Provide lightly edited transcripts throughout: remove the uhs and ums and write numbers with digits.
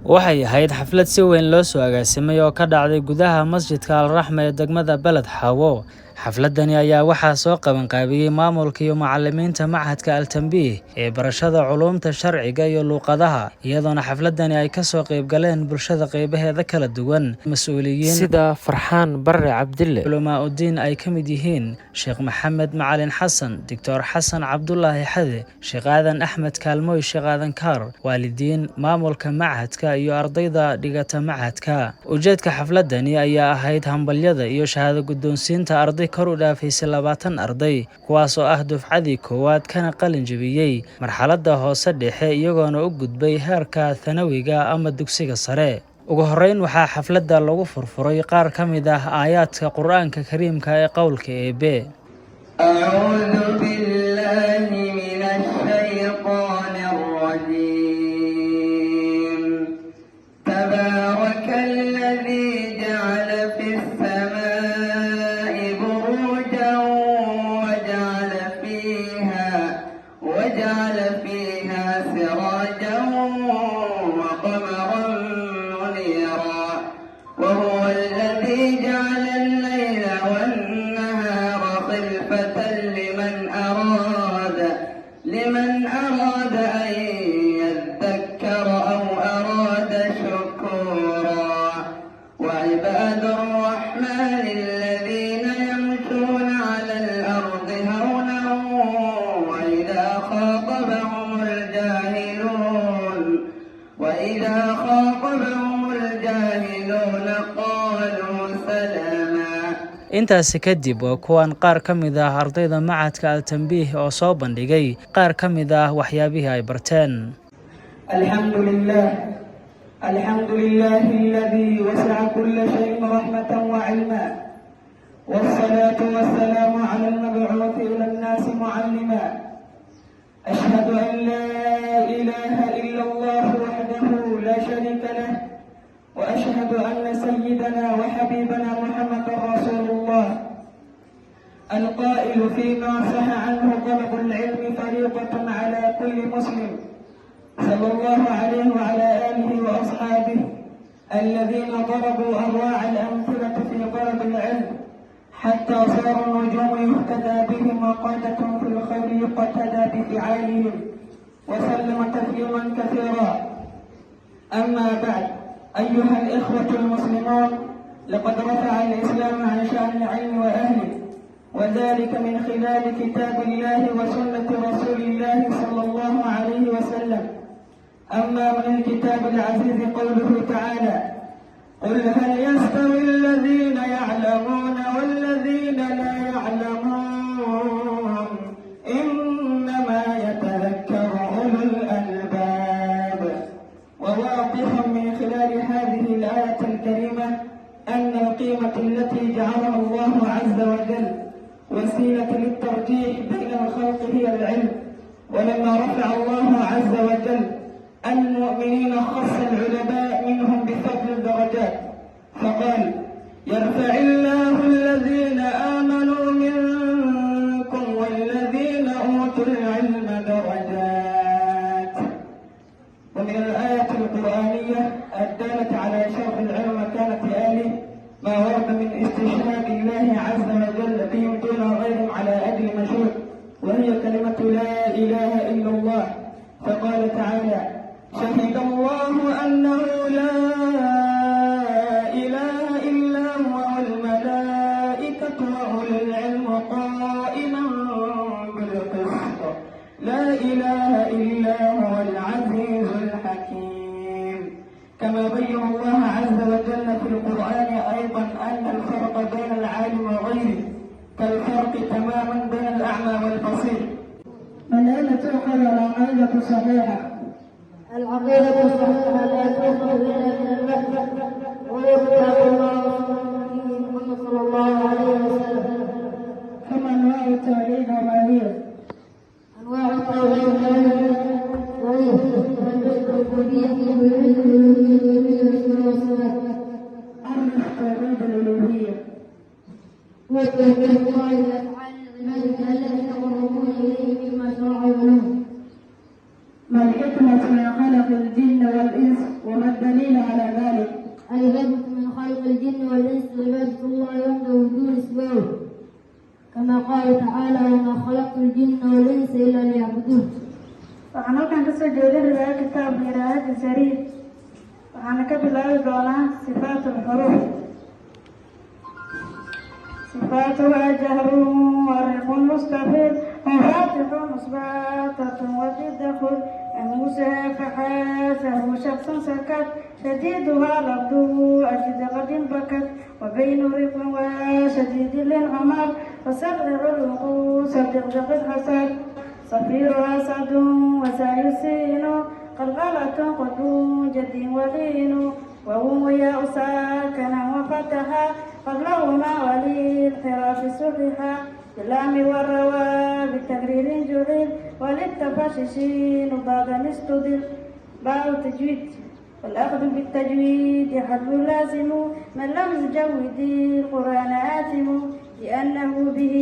Waxay ahayd xaflad si weyn loo soo agaasimay oo ka dhacday gudaha Masjidka Al-Raxma ee degmada Beled Xaawo. Xafladani ayaa waxaa soo qaban qaabiyey maamulka iyo macalimiinta Machadka Al-Tanbiih ee barashada culuumta sharciga iyo luqadaha, iyadoona xafladani ay kasoo qayb galeen bulshada qeybaheeda kala duwan, mas'uuliyiin sida Farxaan Barre Cabdille, culamaa udiin ay ka mid yihiin Sheekh Maxamed Macalin Xasan, Doctor Xasan Cabdulaahi Xade, Sheekh Aadan Axmed Kaalmooy, Sheekh Aadan Kaar, waalidiin, maamulka machadka iyo ardayda dhigata machadka. Ujeedka xafladani ayaa ahayd hambalyada iyo shahaado guddoonsiinta arday kor u dhaafaysay 20 arday, kuwaas oo ah dufcadii koowaad kana qalin jebiyey marxaladda hoose dhexe, iyagoona u gudbay heerka thanawiga ama dugsiga sare. Ugu horreyn waxaa xafladda lagu furfuray qaar ka mid ah aayaadka Qur'aanka Kariimka ee qowlka Eebe. أعوذ بالله من الشيطان الرجيم. تبارك الذي جعل في السماء بروجا وجعل فيها سراجا وقمرا منيرا، وهو الذي جعل الليل والنهار خلفة لمن أراد أن يذكر أو أراد شكورا. وعباد الرحمن الذين يمشون على الأرض هونا وإذا خاطبهم الجاهلون قالوا سلاما. Intaasi kadib waa kuwan qaar ka mid ah ardayda Machadka Al-Tanbiih oo soo bandhigay qaar ka mid ah waxyaabihii ay barteen. الحمد لله، الحمد لله الذي وسع كل شيء رحمة وعلما، والصلاة والسلام على المبعوث إلى الناس معلما. أشهد أن لا إله إلا الله وحده لا شريك له، وأشهد أن سيدنا وحبيبنا محمد رسول الله القائل فيما صح عنه: طلب العلم فريضة على كل مسلم، صلى الله عليه وعلى آله وأصحابه الذين ضربوا أروع الأمثلة في طلب العلم، حتى صار النجوم يهتدى بهم وقادة في الخير يقتدى بفعالهم، وسلم تسليما كثيرا. أما بعد، أيها الإخوة المسلمون، لقد رفع الإسلام عن شأن العلم وأهله، وذلك من خلال كتاب الله وسنة رسول الله صلى الله عليه وسلم. أما من الكتاب العزيز قوله تعالى: قل هل يستوي الذين يعلمون والذين لا يعلمون إنما يتذكر أولو الألباب. وواضح من خلال هذه الآية الكريمة أن القيمة التي جعلها الله عز وجل وسيلة للترجيح بين الخلق هي العلم. ولما رفع الله عز وجل المؤمنين خص العلماء منهم بفضل الدرجات، فقال: يرفع الله الذين آمنوا منكم والذين أوتوا العلم درجات. ومن الآية القرآنية الدالة على شرف العلم ومكانة أهله ما ورد من استشهاد الله عز وجل بهم دون غيرهم على أجل مشروع، وهي كلمة لا إله إلا الله، فقال تعالى: شهد الله أنه لا إله إلا هو والملائكة وأولو العلم قائما بالقسط، لا إله إلا هو العزيز الحكيم. كما بين الله عز وجل في القرآن أيضا أن الفرق بين العالم وغيره كالفرق تماما بين الأعمى والبصير. من أين تؤخذ العقيدة الصحيحة؟ العقيدة الصحيحة لا تؤخذ إلا من الوحي، وهو كتاب الله وسنة نبيه محمد صلى الله عليه وسلم. كم أنواع التوحيد وما هي؟ أنواع التوحيد وهي الربوبية والألوهية والأسماء والصفات. عرف توحيد الألوهية. هو توحيد الله بأفعال العباد كألا يتقربون إليه بما شرعوا لهم. ما الحكمة من خلق الجن والإنس؟ وما الدليل Kitaab la yidhaaha Jazariid, waxaana ka bilaabi doonaa صفات الحروف. صفاتها جهر ورق مستفل وفاتح مثبتة وبالدخل أموسها فحاسه شخص سكت شديدها لفظ أجد غد بكت وبين رق وشديد للعمر وسرع الوقوس دغدغ الحسد صفيرها صد وسيسين قلقلة قد جد ولين وهو ياء ساكنا وفتحا قبلهما وللحراف سرحا باللام والروا بالتكرير جعل وللتفششين ضادا استدل. باء تجويد: والأخذ بالتجويد حتم لازم، من لم يجود القرآن آثم، لأنه به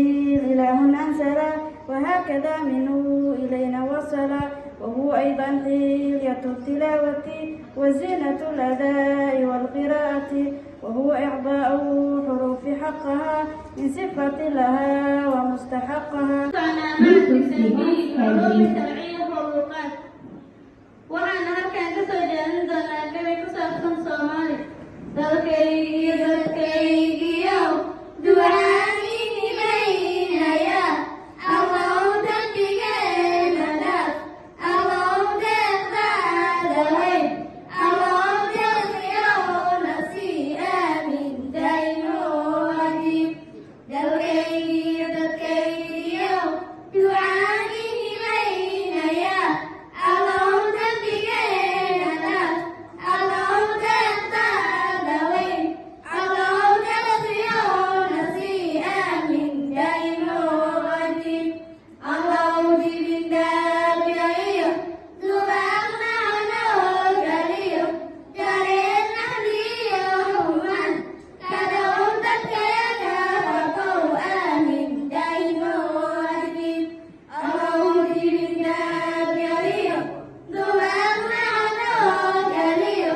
إله أنزل وهكذا منه إلينا وصل، وهو أيضا حلية التلاوة وزينة الأداء والقراءة، وهو إعطاء حروف حقها من صفة لها ومستحقها. علوم الشرعية واللغات. Waxaana halkan ka soo jeedin doonaa gabay ku saabsan Soomaali. Dalkaygiyo dadkaygiyow, ducaanihimaynaya, Allow dambigeena dhaaf, Allow deeqdaada weyn, Allow deeqyow nasii, aamin dayno ajiib. Dalkaygiyo dadkaygiyow, ducaanihimaynaya, Allow dambigeena dhaaf, Allow deeqdaada weyn, Allow deeqyow nasii, aamin dayno ajiib. Allow dibindaabyayo dubaaqnacnoo galiyo dareen naxdiyo human kadow dadkayaga rabow, aamin dayno ajiib. Allow dibindaabyayo dubaaqnacnoo galiyo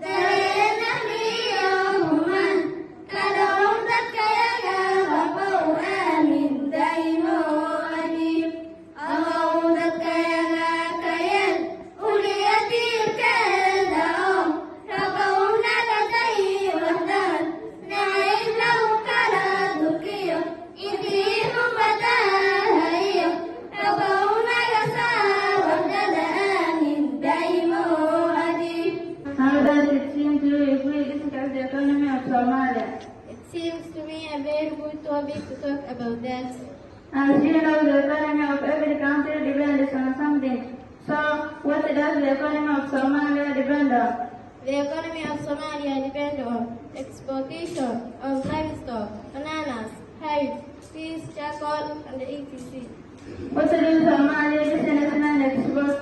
dareen naxdiyo human kadow dadkayaga rabow, aamin dayno ajiib. Allow dadkayaga kayeel uliya diirkeeda oo rabow nagaday waxdan nacayb lagu kala durkiyo intii xubadahayo rabow naga saar waxdada, aamin daymo ajiib. How does it seem to you if we discuss the economy of Somalia? It seems to me a very good topic to talk about that. As you know, the economy of every country depends on something. So, what does the economy of Somalia depend on? The economy of Somalia depends on exportation of livestock, bananas, hides, fish, charcoal, and etc. What do Somalia businessmen export?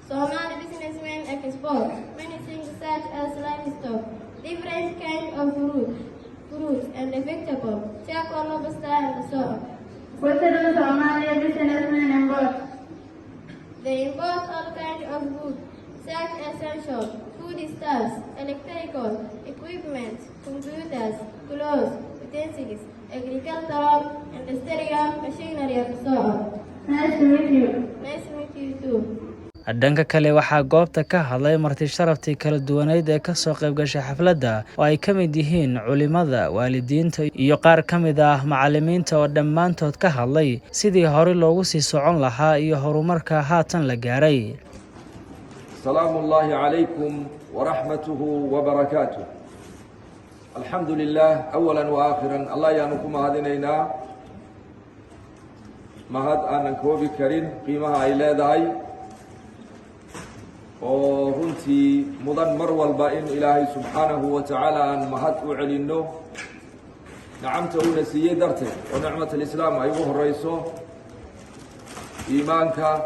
Somali businessmen export many things such as livestock, different kinds of fruit and vegetable, charcoal, lobster, and so on. What do Somalia businessmen import? They import all kinds of goods, such as essential foodstuffs, electrical equipment, computers, clothes, utensils, agricultural, industrial machinery, and so on. Nice to meet you. Nice to meet you too. Dhanka kale, waxaa goobta ka hadlay marti sharaftii kala duwaneyd ee kasoo qayb gashay xafladda, oo ay ka mid yihiin culimada, waalidiinta iyo qaar ka mid ah macalimiinta, oo dhammaantood ka hadlay sidii hore loogu sii socon lahaa iyo horumarka haatan la gaaray. سلام الله عليكم ورحمته وبركاته. الحمد لله أولا وآخرا. Allah ayaanu ku mahadinaynaa mahad aanan koobi karin qiimaha ay leedahay, oo runtii mudan mar walba in Ilaahay subxaanahu wa tacaala aan mahad u celinno nicamta uuna siiyey darteed, oo نعمة الإسلام ay ugu horeyso, iimaanka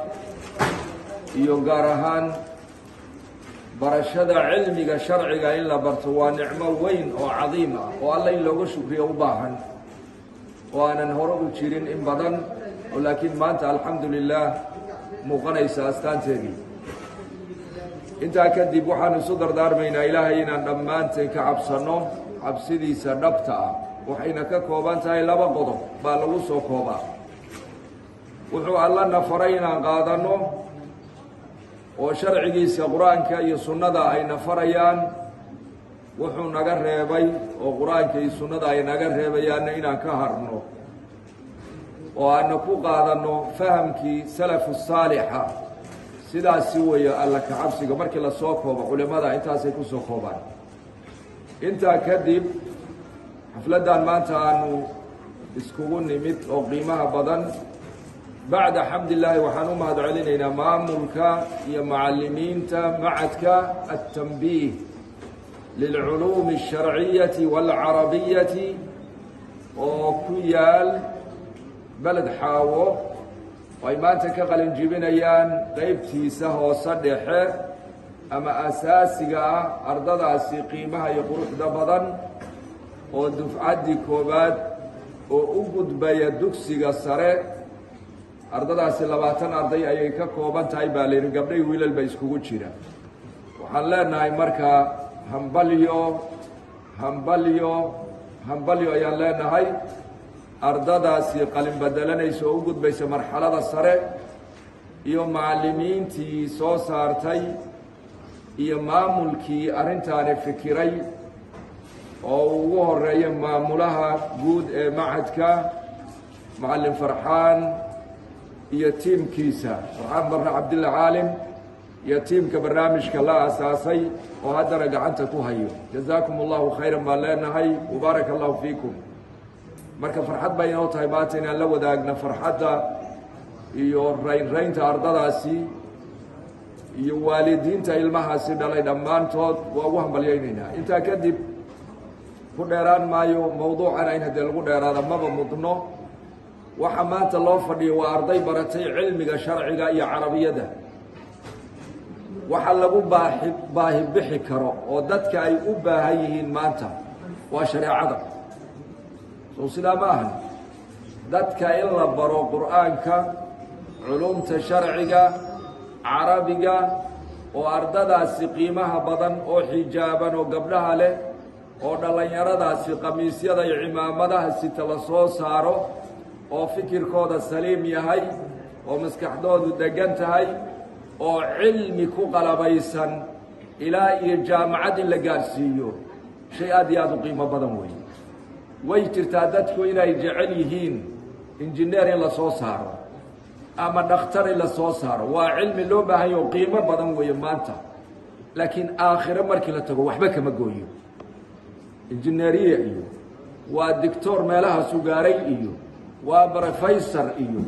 iyo gaar ahaan barashada cilmiga sharciga. In la barto waa nicmo weyn oo cadiim ah oo Alla in looga shukriyo u baahan, oo aanan hore u jirin in badan, oo laakiin maanta alxamdu lilah muuqanaysa astaanteedii. Intaa kadib, waxaanu isu dardaarmaynaa Ilaahay inaan dhammaanteen ka cabsanno cabsidiisa dhabta ah. Waxayna ka kooban tahay laba qodob baa lagu soo koobaa: wuxuu Allana faray inaan qaadanno. Oo sharcigiisa Qur-aanka iyo sunnada ayna farayaan, wuxuu naga reebay oo Qur-aanka iyo sunnada ay naga reebayaanna inaan ka harno oo aana ku qaadanno fahamkii salafu saalixa. Sidaasi weeye Alla ka cabsiga markii lasoo koobo. Culimada intaasay ku soo koobaan. Intaa kadib, xafladdan maanta aanu iskugu nimid oo qiimaha badan, bacda xamdillaahi, waxaan u mahad celinaynaa maamulka iyo macallimiinta macadka Altanbiih lilculuumi alsharciyati waalcarabiyati oo ku yaal Beled Xaawo, oo ay maanta ka qalin jibinayaan qeybtiisa hoose dhexe ama asaasiga ah ardadaasi qiimaha iyo quruxda badan oo dufcaddii koowaad oo u gudbaya dugsiga sare. Ardadaasi 20 arday ayay ka kooban tahay baa la yidhi, gabdhay wiilal ba iskugu jira. Waxaan leenahay marka hambalyo, hambalyo, hambalyo ayaan leenahay ardadaasi qalin bedelanaysa oo u gudbaysa marxalada sare, iyo macallimiintii soo saartay iyo maamulkii arrintaani fikiray oo ugu horeeya maamulaha guud ee machadka, Macallin Farxaan, iyo tiimkiisa, Farxaan Barre Cabdilla Caalim, iyo tiimka barnaamijka la asaasay oo haddana gacanta ku hayo. Jazaakum Allahu khayran baan leenahay, wabaaraka Allahu fiikum. Marka farxad bay inoo tahay maanta inaan la wadaagna farxadda iyo raynraynta ardadaasi iyo waalidiinta ilmahaasi dhalay. Dhammaantood waa ugu hambalyaynaynaa. Intaa kadib, ku dheeraan maayo mawduucana, in haddee lagu dheeraada maba mudno. Waxa maanta loo fadhiyo waa arday baratay cilmiga sharciga iyo carabiyadda. Waxa lagu baahi baahi bixi karo oo dadka ay u baahan yihiin maanta waa shareecada. Sow sidaa ma ahan? Dadka in la baro Qur'aanka, culumta sharciga, carabiga, oo ardadaasi qiimaha badan oo xijaaban oo gabdhaha leh oo dhallinyaradaasi qamiisyada iyo cimaamadaha sita la soo saaro, oo fikirkooda saliim yahay, oo maskaxdoodu deggan tahay, oo cilmi ku qalabaysan, ilaa iyo jaamacad in la gaadhsiiyo, shay aad iyo aada u qiimo badan weeye. Way jirtaa dadku inay jecel yihiin injineer in la soo saaro ama dhakhtar in la soo saaro. Waa cilmi loo baahan yaho, qiimo badan weeye maanta, laakiin aakhiro markii la tago waxba kama gooyo. Injineeriya iyo waa doctor meelahaasu gaaray iyo waa professor iyo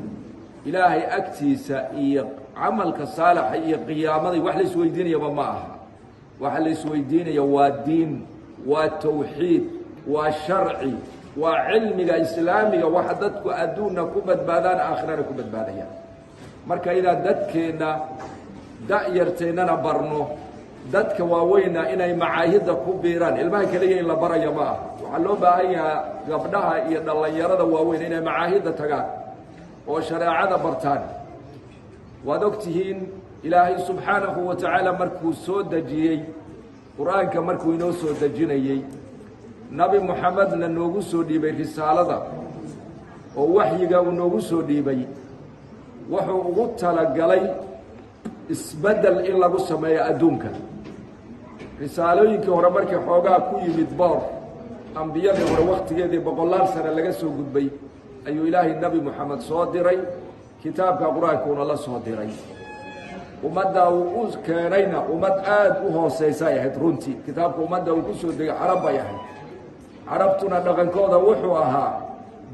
Ilaahay agtiisa iyo camalka saalixa iyo qiyaamaday wax la isweydiinayaba ma aha. Waxa la isweydiinaya waa diin, waa tawxiid, waa sharci, waa cilmiga islaamiga, waxa dadku adduunna ku badbaadaan, aakhirana ku badbaadayaan. Marka inaan dadkeenna da'yarteennana barno, dadka waaweyna inay macaahidda ku biiraan. Ilmaha keliya in la baraya ma aha. Waxaa loo baahan yahaa gabdhaha iyo dhallinyarada waaweyn inay macaahidda tagaan oo shareecada bartaan. Waad og tihiin, Ilaahay subxaanahu wa tacaala markuu soo dejiyey Qur-aanka, markuu inoo soo dejinayey, Nabi Moxamedna noogu soo dhiibay risaalada oo waxyiga uu noogu soo dhiibay, wuxuu ugu talagalay isbeddel in lagu sameeyo adduunka. Risaalooyinkii hore markii xoogaa ku yimid boor, ambiyadii hore wakhtigeedii boqolaal sane laga soo gudbay, ayuu Ilaahay Nebi Moxamed soo diray, kitaabka Qur-aankuuna la soo diray. Ummadda uu u keenayna ummad aada u hooseysa ay ahayd runtii. Kitaabka ummadda uu ku soo degay Carab bay ahayd. Carabtuna dhaqankooda wuxuu ahaa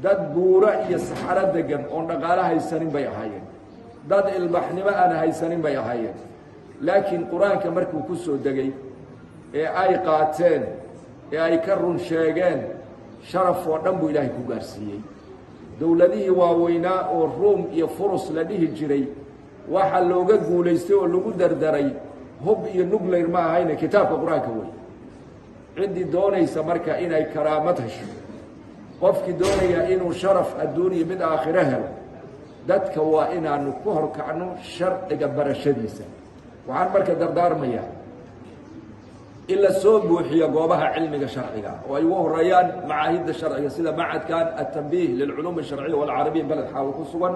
dad buuro iyo saxaro degan oon dhaqaalo haysanin bay ahaayeen, dad ilbaxnimo aan haysanin bay ahaayeen. Laakiin Qur-aanka markuu ku soo degay ee ay qaateen ee ay ka run sheegeen, sharaf oo dhan buu Ilaahay ku gaarsiiyey. Dowladihii waaweynaa oo Ruum iyo Furus la dhihi jiray waxaa looga guulaystay oo lagu dardaray hub iyo nuclear ma ahayne, kitaabka Qur-aanka wey. Ciddii doonaysa marka inay karaamad hesho, qofkii doonaya inuu sharaf adduun iyo mid aakhiro helo, dadka waa inaanu ku horkacno sharciga barashadiisa. Waxaan marka dardaarmayaa in la soo buuxiyo goobaha cilmiga sharciga oo ay ugu horeeyaan macaahidda sharciga, sida macadkan Altanbiih lilculuum alsharciya walcarabiya Beled Xaawo ku sugan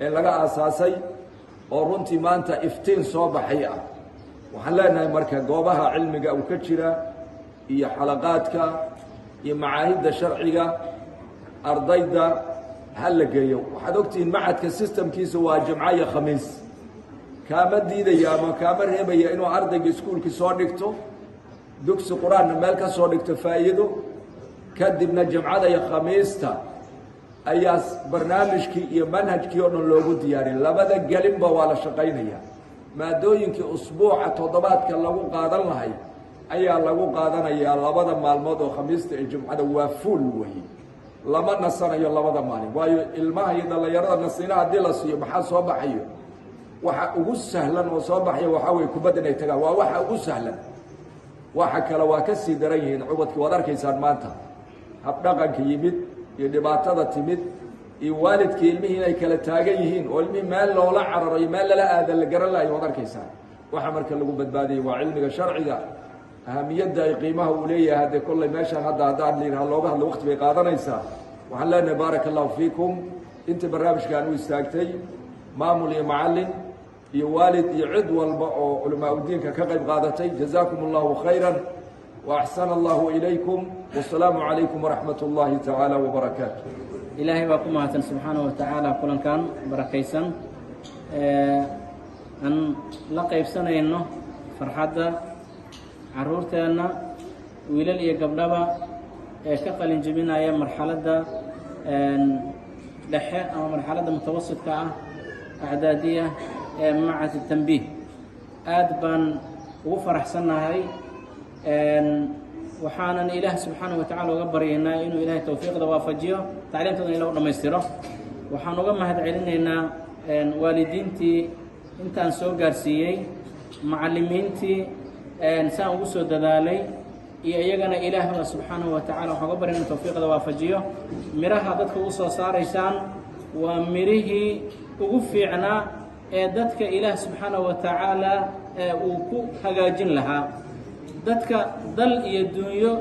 ee laga aasaasay. Oo runtii maanta iftiin soo baxay ah. Waxaan leenahay marka goobaha cilmiga uu ka jira iyo xalaqaadka iyo macaahidda sharciga ardayda ha la geeyo. Waxaad ogtihiin macadka systemkiisa waa Jimco iyo Khamiis. Kaama diidaya ama kaama reebaya inuu ardayga iskuulkii soo dhigto, dugsi Qur-aanna meel ka soo dhigto faa'iido, kadibna Jimcada iyo Khamiista ayaa barnaamijkii iyo manhajkii oo dhan loogu diyaariyay. Labada gelinba waa la shaqaynaya. Maadooyinkii usbuuca toddobaadka lagu qaadan lahay ayaa lagu qaadanayaa labada maalmood oo Khamiista iyo Jumcada. Waa full weeye, lama nasanayo labada maalin, waayo ilmaha iyo dhallinyarada nasiina haddii la siiyo, maxaa soo baxayo? Waxa ugu sahlan oo soo baxaya waxaa weye kubadda inay tagaan, waa waxa ugu sahlan. Waxa kale waa ka sii daran yihiin. Cubadki waad arkaysaan maanta habdhaqanka yimid iyo dhibaatada timid iyo waalidkii ilmihii inay kala taagan yihiin, oo ilmihii meel loola cararo iyo meel lala aada la garan lahayo waad arkaysaa. Waxa marka lagu badbaadiyay waa cilmiga sharciga. Ahamiyadda ay qiimaha uu leeyahay haddee kollay meeshaan hadda haddaan la yidhaha looga hadlo, waqti bay qaadanaysaa. Waxaan leenahay baaraka Allahu fiikum inta barnaamijkan u istaagtay, maamul iyo macallin iyo waalid iyo cid walba oo culamaa udiinka ka qayb qaadatay. Jazaakum Allahu khayra wa axsana Allahu ilaykum, wasalaamu calaykum waraxmat Ullahi tacaala wabarakaatu. Ilaahay baa ku mahadsan subxaanahu wa tacaala kulankan barakaysan aan la qaybsanayno farxadda carruurteenna, wiilal iyo gabdhaba, ee ka qalin jebinaya marxaladda dhexe ama marxaladda mutawasidka ah, acdaadiya, ee Macad Tanbiih. Aad baan ugu faraxsannahay, waxaanan Ilaah subxaanahu wa tacala uga baryaynaa inuu Ilaahay towfiiqda waafajiyo, tacliimtoodana ila u dhammaystiro. Waxaan uga mahad celinaynaa waalidiintii intaan soo gaarsiiyey, macallimiintii saan ugu soo dadaalay, iyo iyagana Ilaah baa subxaanahu wa tacala waxaan uga barya inuu towfiiqda waafajiyo. Miraha dadka u soo saaraysaan waa mirihii ugu fiicnaa ee dadka Ilaah subxaanahu wa tacaala uu ku hagaajin lahaa. Dadka, dal iyo dunyo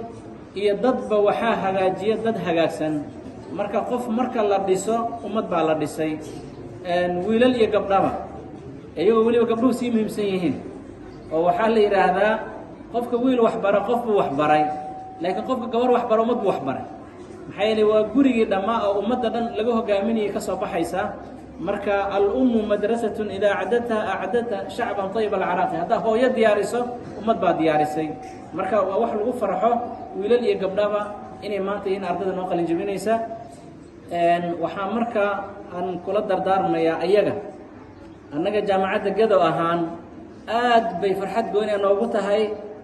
iyo dadba, waxaa hagaajiya dad hagaagsan. Marka qof marka la dhiso, ummad baa la dhisay, wiilal iyo gabdhaba, iyagoo weliba gabdhuhu sii muhiimsan yihiin. Oo waxaa la yidhaahdaa qofka wiil waxbara qof buu waxbaray, laakiin qofka gabar waxbara ummad buu waxbaray. Maxaa yeeley waa gurigii dhammaa oo ummadda dhan laga hogaaminayay ka soo baxaysa. Marka الأم مدرسة إذا أعددتها أعددت شعبا طيب الأعراق. Haddaa hooyo diyaariso, ummad baa diyaarisay. Marka waa wax lagu farxo wiilal iyo gabdhaba inay maanta yihiin ardayda noo qalin jebinaysa. Waxaa marka aan kula dardaarmayaa ayaga, annaga jaamacadda Gadow ahaan aad bay farxad gooni noogu tahay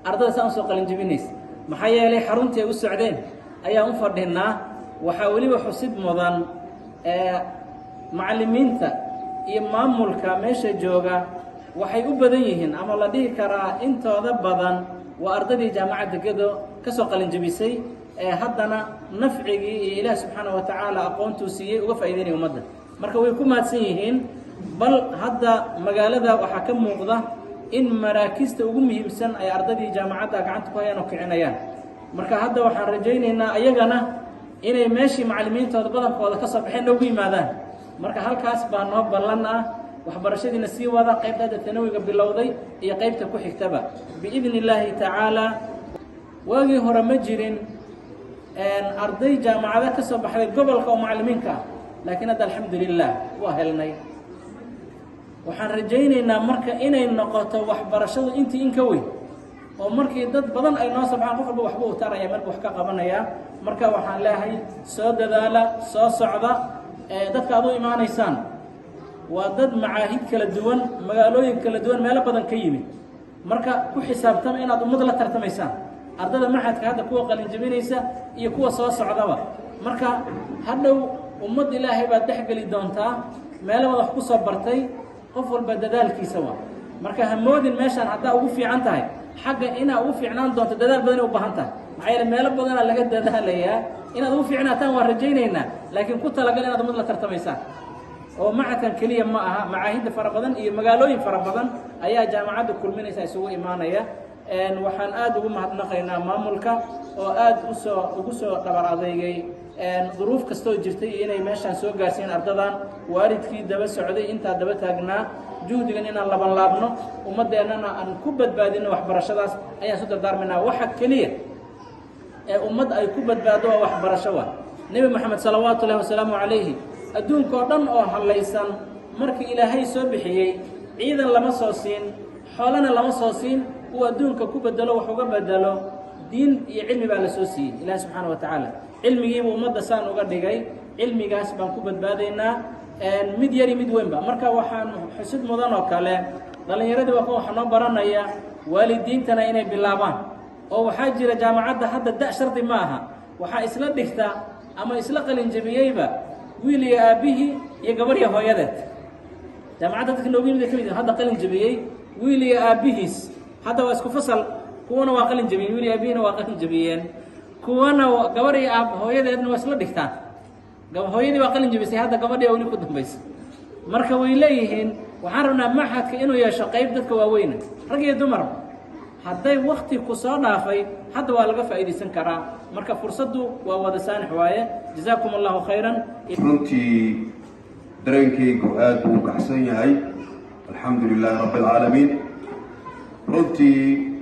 ardada saan usoo qalin jebinaysa, maxaa yeelay xaruntii ay u socdeen ayaan u fadhinaa. Waxaa weliba xusid mudan macallimiinta iyo maamulka meesha jooga waxay u badan yihiin, ama la dhihi karaa intooda badan, waa ardaydii jaamacadda Gedo ka soo qalin jebisay ee haddana nafcigii iyo Ilaah subxaana wa tacaala aqoontuu siiyey uga faa'idaynaya ummadda. Marka way ku mahadsan yihiin. Bal hadda magaalada waxaa ka muuqda in maraakista ugu muhiimsan ay ardaydii jaamacadda gacanta ku hayaan oo kicinayaan. Marka hadda waxaan rajaynaynaa ayagana inay meeshii macallimiintooda badankooda ka soo baxeen noogu yimaadaan. Marka halkaas baa noo ballan ah. Waxbarashadiina sii wada, qaybta hadda tanawiga bilowday iyo qaybta ku xigtaba, biidni Illaahi tacaala. Waagii hore ma jirin arday jaamacado ka soo baxday gobolka oo macallimiinka ah, laakiin hadda alxamdu lilah waa helnay. Waxaan rajaynaynaa marka inay noqoto waxbarashadu intii in ka weyn, oo markii dad badan ay noo soo baxaan, qof walba waxba uu taraya, marka wax ka qabanaya. Marka waxaan leeyahay soo dadaala, soo socda. Dadka aad u imaanaysaan waa dad macaahid kala duwan, magaalooyin kala duwan, meelo badan ka yimid. Marka ku xisaabtama inaad ummad la tartamaysaan, ardada maxadka hadda kuwa qalinjabinaysa iyo kuwa soo socdaba. Marka hadhow ummad Ilaahay baad dhexgeli doontaa, meelo baad wax ku soo bartay. Qof walba dadaalkiisa waa. Marka ha moodin meeshaan haddaa ugu fiican tahay xagga inaa ugu fiicnaan doonto. Dadaal badan inay u baahan tahay, maxaa yeele meelo badanaa laga dadaalayaa. Inaad ugu fiicnaataan waan rajaynaynaa, laakiin ku talagal inaad ummad la tartamaysaan. Oo macadkan keliya ma aha, macaahidda fara badan iyo magaalooyin fara badan ayaa jaamacadda kulminaysa, isugu imaanaya. Waxaan aada ugu mahadnaqaynaa maamulka oo aada usoo ugu soo dhabar adeygay duruuf kastoo jirtay iyo inay meeshaan soo gaarsiin ardadan, waalidkii daba socday, intaa daba taagnaa. Juhdigan inaan laban laabno, ummaddeennana aan ku badbaadino waxbarashadaas ayaan isu dardaarmaynaa. Waxa keliya ee ummad ay ku badbaado waa waxbarasho. Waa Nebi Moxamed salawaatu ullahi wasalaamu calayhi. Adduunka oo dhan oo hallaysan markii Ilaahay soo bixiyey, ciidan lama soo siin, xoolana lama soo siin, uu adduunka ku bedelo, wax uga bedelo. Diin iyo cilmi baa la soo siiyey. Ilahi subxaana wa tacaala cilmigiibuu ummadda saan uga dhigay. Cilmigaas baan ku badbaadaynaa, mid yari mid weynba. Marka waxaan xusid mudan oo kale, dhallinyaradii waa kuwa wax noo baranaya, waalidiintana inay bilaabaan. Oo waxaa jira jaamacadda hadda da' shardi ma aha. Waxaa isla dhigta ama isla qalinjabiyeyba wiil iyo aabbihii iyo gabar iyo hooyadeed. Jaamacadda dadka noogu yimid ay ka mid yihiin hadda qalin jabiyey, wiil iyo aabbihiis. Hadda waa isku fasal. Kuwana waa qalin jabiyeen, wiil iyo aabbihina waa qalin jabiyeen. Kuwana gabar iyo aab hooyadeedna waa isla dhigtaan. Hooyadii waa qalin jabisay, hadda gabadhii weli ku dambaysa. Marka way leeyihiin, waxaan rabnaa machadka inuu yeesho qayb dadka waaweyna, rag iyo dumarba. Hadday wakti ku soo dhaafay, hadda waa laga faa'iidaysan karaa. Marka fursaddu waa wada saanix waaye. Jazaakum Allahu khayran. Runtii dareenkaygu aad buu u kacsan yahay. Alxamdu lilaahi rabbi alcaalamiin. Runtii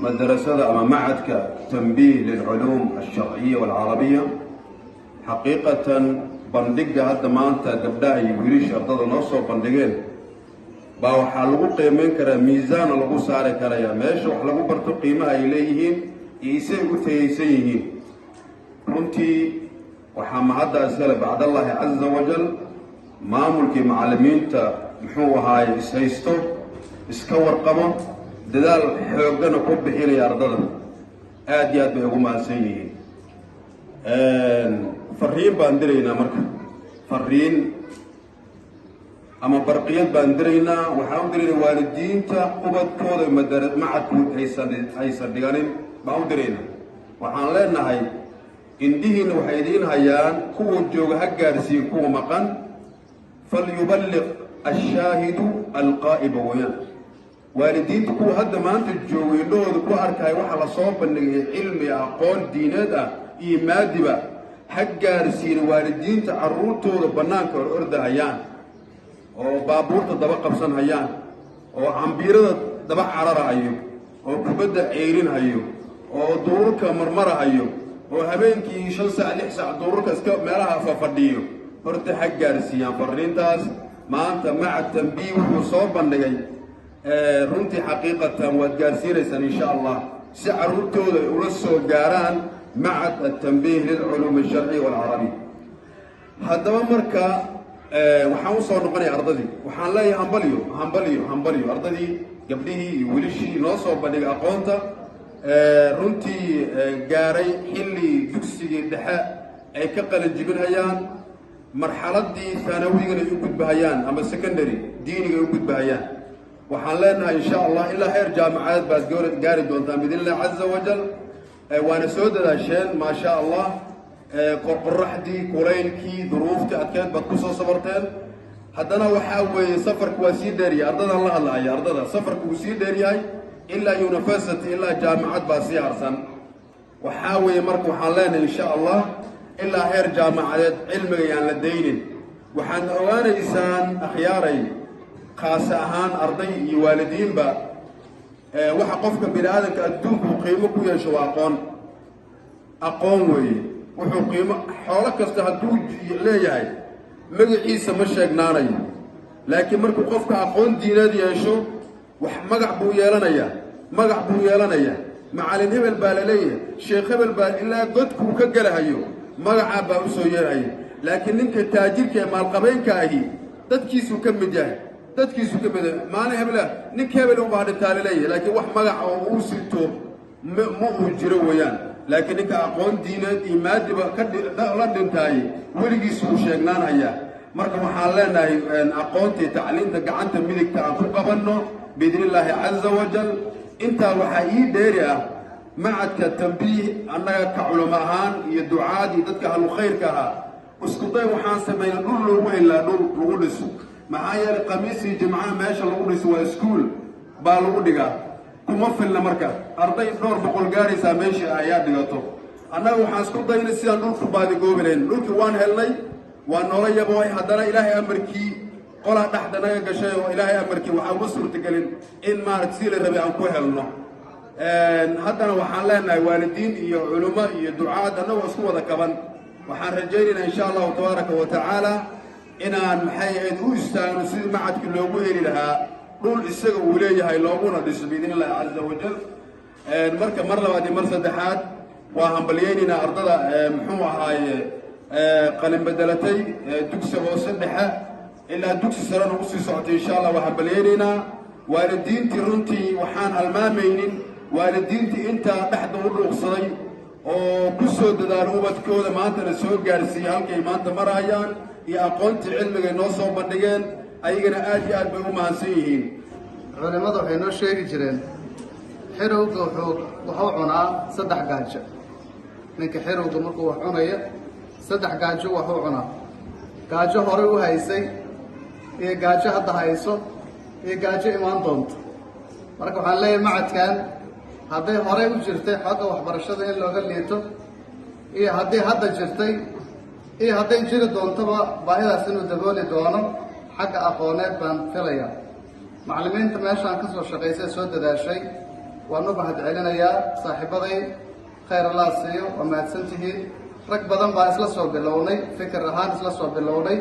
madarasada ama macadka Tanbiih lilculuum alsharciya walcarabiya, xaqiiqatan bandhigga hadda maanta gabdhaha iyo wiilasha ardada noo soo bandhigeen baa waxaa lagu qiimeyn karaa, miisaana lagu saari karayaa meesha wax lagu barto, qiimaha ay leeyihiin iyo isay ugu tayaysan yihiin. Runtii waxaa mahadda iskale bacdallaahi caza wajal maamulkii macallimiinta, muxuu ahaaye, ishaysto, iska warqabo, dadaal xooggana ku bixinaya ardada. Aad iyo aad bay ugu mahadsan yihiin. Fariin baan diraynaa marka, fariin ama barqiyad baan diraynaa. Waxaan u diraynaa waalidiinta ubadkooda macadku aysan dhiganin baan u diraynaa. Waxaan leenahay, indhihiinna waxay idiin hayaan, kuwa jooga ha gaarsiin kuwa maqan. Falyuballiq ashaahidu alqaa'iba wayaan. Waalidiinta kuwa hadda maanta jooga, indhahooda ku arkaya waxa la soo bandhigay, cilmi, aqoon diineed ah iyo maadiba, ha gaarsiina waalidiinta carruurtooda bannaanka hor ordahayaan oo baabuurta daba qabsan hayaan oo cambiirada daba cararahayo oo kubadda ceyrinhayo oo duurarka marmarahayo oo habeenkii 5 saac, 6 saac duurarka iska meelaha fafadhiyo. Horta ha gaarsiiyaan fariintaas. Maanta macad Tanbiih wuxuu soo bandhigay, runtii xaqiiqatan waad gaarsiinaysaan insha Allah, si carruurtooda ay ula soo gaaraan macad Atanbiih lilculuum alsharciya walcarabiy. Haddaba marka waxaan usoo noqonaya ardadii. Waxaan leeyahay hambalyo, hambalyo, hambalyo ardadii, gabdhihii iyo wiilishii noo soo bandhigay aqoonta. Runtii gaaray xilli dugsigii dhexe ay ka qalin jibinhayaan, marxaladii haanawigana ay u gudbahayaan ama secondary diiniga ay u gudbahayaan. Waxaan leenahay, insha Allah, ilaa heer jaamacadeed baad gaari doontaan biidn illah caza wajal. Waana soo dadaasheen, maa sha Allah. Qoraxdii, kulaylkii, duruuftii adkeed baad ku soo sabarteen. Haddana waxaa weeye safarku waa sii dheeryahay. Ardadan la hadlahaya, ardada, safarku wuu sii dheeryahay, ilaa university, ilaa jaamacad baa sii harsan. Waxaa weeye marka waxaan leenahay, insha Allah, ilaa heer jaamacadeed cilmiga yaan la daynin. Waxaadna ogaanaysaan, akhyaaray, khaas ahaan arday iyo waalidiinba, waxa qofka bini aadamka adduunku uu qiimo ku yeesho waa aqoon. Aqoon weeye wuxuu qiimo. Xoolo kasta hadduu leeyahay, magaciisa ma sheegnaanayo, laakiin markuu qofka aqoon diineed yeesho, wax magac buu yeelanayaa, magac buu yeelanayaa. Macallin hebel baa la leeyahay, sheekh hebel baa, ilaa godkuu ka gelahayo magacaa baa u soo yeerhaya. Laakiin ninka taajirka ee maalqabeynka ahi dadkiisuu ka mid yahay, dadkiisuu ka mid yahay. Maalin hebela ninka hebel unbaa dhintaa la leeyahay, laakiin wax magaca oo uu sito ma uu jiro weeyaan. Laakiin ninka aqoon diineed iyo maadiba ka la dhintaaye, weligiis wuu sheegnaanhayaa. Marka waxaan leenahay, aqoontii tacliinta gacanta midigta aan ku qabanno biidni illaahi caza wajal. Intaa waxaa ii dheeri ah, macadka Tambiih, annaga ka culamo ahaan iyo ducaad iyo dadka ahlu khayrka ahaa, isku day waxaan samaynay dhul loogu helaa, dhul lagu dhiso. Maxaa yeelay, khamiisii jimcaha meesha lagu dhiso waa iskuul baa lagu dhigaa, kuma filna. Marka arday dhowr boqol gaaraysaa meesha ayaa dhigato. Annaga waxaan isku daynay sidaan dhulku baadigoobi lahayn. Dhulkii waan helnay, waa noola yaboohay. Haddana Ilaahay amarkii Qolaa dhexda naga gashay oo Ilaahay amarkii waxaan uga suurtagelin in maarata si la rabay aan ku helno. Haddana waxaan leenahay waalidiin iyo culummo iyo ducaad annagoo isku wada kaban, waxaan rajaynaynaa, insha Allahu tabaaraka wa tacaala, inaan, maxay ahayd, u istaagno sidii macadka loogu heli lahaa dhul isaga uu leeyahay, looguna dhiso, biidni Illahi caza wajal. Marka mar labaad iyo mar saddexaad waa hambalyaynaynaa ardada, muxuu ahaaye, qalin bedelatay dugsi hoose dhexe ilaa dugsi sarena usii socotay. Insha Allah waa hambalyaynaynaa waalidiintii. Runtii waxaan halmaamaynin waalidiintii intaa dhexda u dhuuqsaday oo ku soo dadaala ubadkooda, maantana soo gaarsiiyey halkay maanta marayaan iyo aqoontii cilmigay noo soo bandhigeen. Ayagana aad iyo aad bay u mahadsan yihiin. Culimmadu waxay noo sheegi jireen xirowga wuxuu cunaa saddex gaajo. Ninka xirowga markuu wax cunayo saddex gaajo waxuu cunaa: gaajo horey u haysay, iyo gaajo hadda hayso, iyo gaajo imaan doonto. Marka waxaan leeyahay, macadkan hadday horey u jirtay xagga waxbarashada in looga liito, iyo haddii hadda jirtay, iyo hadday jiri doontoba, baahidaas inuu dabooli doono xagga aqooneed baan filayaa. Macallimiinta meeshaan ka soo shaqaysay, soo dadaashay, waan u mahad celinayaa. Saaxiibaday, khayr Allah siiyo, waa mahadsan tihiin. Rag badan baa isla soo bilownay, fikir ahaan isla soo bilownay.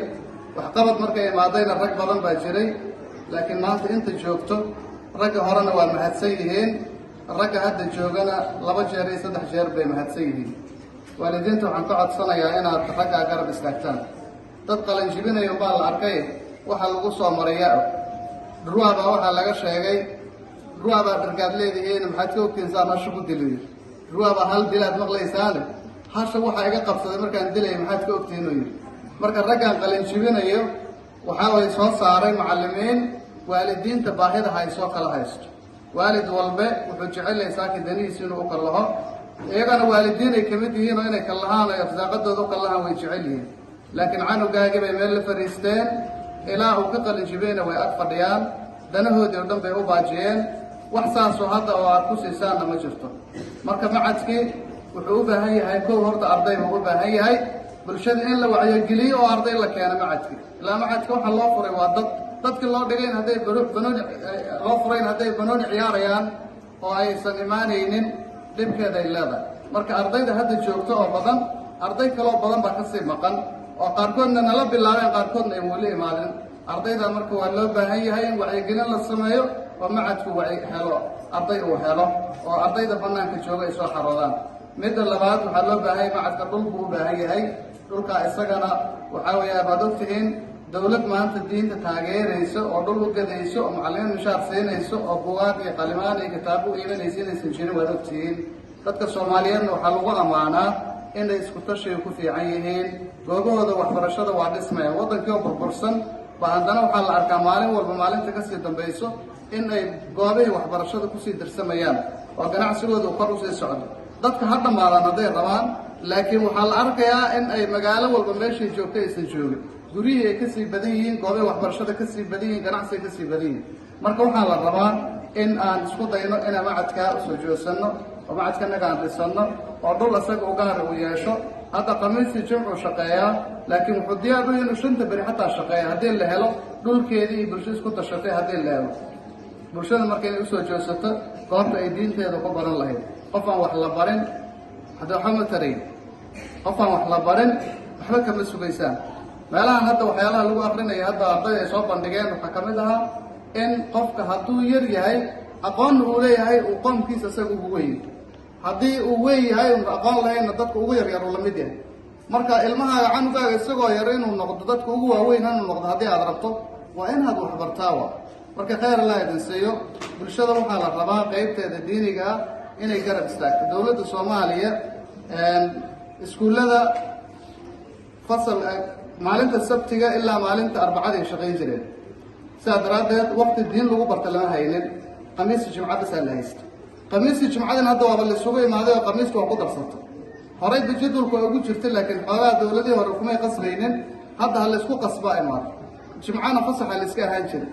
Waxqabad markay imaadayna rag badan baa jiray, laakiin maanta inta joogto, ragga horena waa mahadsan yihiin, ragga hadda joogana laba jeer iyo saddex jeer bay mahadsan yihiin. Waalidiinta waxaan ka codsanayaa inaad raggaa garab istaagtaan. Dad qalinjibinayo baa la arkay, waxa lagu soo marayaa og. Dhurwaa baa waxaa laga sheegay, "Dhurwaa baa dhargaad leedihiin, maxaad ka ogtihiin saan hasha ku diliyo? Dhurwaa baa hal dilaad maqlaysaane, hasha waxaa iga qabsaday markaan dilaya maxaad ka ogtihiin?" uu yidhi. Marka raggaan qalinjibinayo waxaa way soo saaray macallimiin waalidiinta baahida haysoo kala haysto. Waalid walbe wuxuu jecel yahay saaki danihiisa inuu u kallaho. Iyagana waalidiin ay kamid yihiin oo inay kallahaan oo arsaaqadooda u kallahaan way jecel yihiin, laakiin canugaagii bay meel la fadhiisteen ilaa uu ka qalinjibiyeyna way ag fadhiyaan, danahoodii oo dhan bay u baajiyeen. Wax saasoo hadda oo aad ku siisaanna ma jirto. Marka macadkii wuxuu u baahan yahay, kow, horta arday buu u baahan yahay. Bulshada in la wacyogeliyo oo arday la keeno macadki, ilaa macadka waxa loo furay waa dad dadkii loo dhigayn hadday banooni loo furayn, hadday banooni ciyaarayaan oo aysan imaanaynin, dhibkeeda ay leedahay. Marka ardayda hadda joogto oo badan, arday kaloo badan baa kasii maqan oo qaarkoodna nala bilaabeen, qaarkoodna ay weli imaadin. Ardayda marka waa loo baahan yahay in wacyigelin la sameeyo oo macadku waci helo, arday uu helo, oo ardayda banaanka jooga ay soo xaroodaan. Midda labaad, waxaa loo baahan yahay macadka dhul buu u baahan yahay. Dhulkaa isagana waxaa weeye, baad ogtihiin, dawlad maanta diinta taageerayso oo dhul u gadayso oo macallimiin mishaar siinayso oo buugaag iyo qalimaan iyo kitaabo u iibanaysa inaysan jirin, waad ogtihiin. Dadka Soomaaliyeedna waxaa lagu ammaanaa inay isku tashiga ku fiican yihiin. Goobahooda waxbarashada waa dhismayaan. Waddankii oo burbursan ba haddana waxaa la arkaa maalin walba maalinta kasii dambayso in ay goobihii waxbarashada kusii dirsamayaan oo ganacsigooda uu kor usii socdo. Dadka ha dhammaadaan hadday rabaan, laakiin waxaa la arkayaa in ay magaalo walba meeshay joogto aysan joogin, guryihii ay kasii badan yihiin, goobahi waxbarashada kasii badan yihiin, ganacsiga kasii badan yihiin. Marka waxaa la rabaa in aan isku dayno inaan macadkaa usoo joogsanno oo macadkanaga aan dhisanno oo dhul isaga u gaara uu yeesho. Hadda Khamiistii Jimcuu shaqeeyaa, laakiin wuxuu diyaar u yahay inuu shanta beri xataa shaqeeya haddii la helo dhulkeedii iyo bulsho isku tashatay haddii la helo. Bulshada marka inay usoo joogsato goobta ay diinteeda ku baran lahayd. Qof aan wax la barin hadda waxba ma tarayn. Qof aan wax la barin waxba kama sugaysaan. Meelahan hadda waxyaalaha lagu akrinaya, hadda arday ay soo bandhigeen, waxaa ka mid ahaa in qofka hadduu yar yahay aqoonna uu leeyahay, uu qoomkiisa isaga ugu weyn, haddii uu weyn yahay un aqoon lahaynna, dadka ugu yaryar uu la mid yahay. Marka ilmahaaga, canugaaga, isagoo yar inuu noqdo dadka ugu waaweyn inuu noqdo haddii aad rabto, waa inaad waxbartaa wa. Marka khayr Allah idin siiyo. Bulshada waxaa la rabaa qeybteeda diiniga ah inay garab istaagto dowladda Soomaaliya. Iskuullada fasal maalinta Sabtiga ilaa maalinta Arbacada ay shaqayn jireen. Sidaa daraaddeed waqti diin lagu barta lama haynin. Khamiisi Jimca basaa la haysta. Khamiisii Jimcadina hadda waaba laisugu imaaday oo khamiiska waa ku darsato. Horey ba jadwalku waa ugu jirtay, laakiin xoogaha dowladihii hore kumay qasbaynin. Hadda ha laysku qasbaa imaado. Jimcana fasaxa la iska ahaan jiray.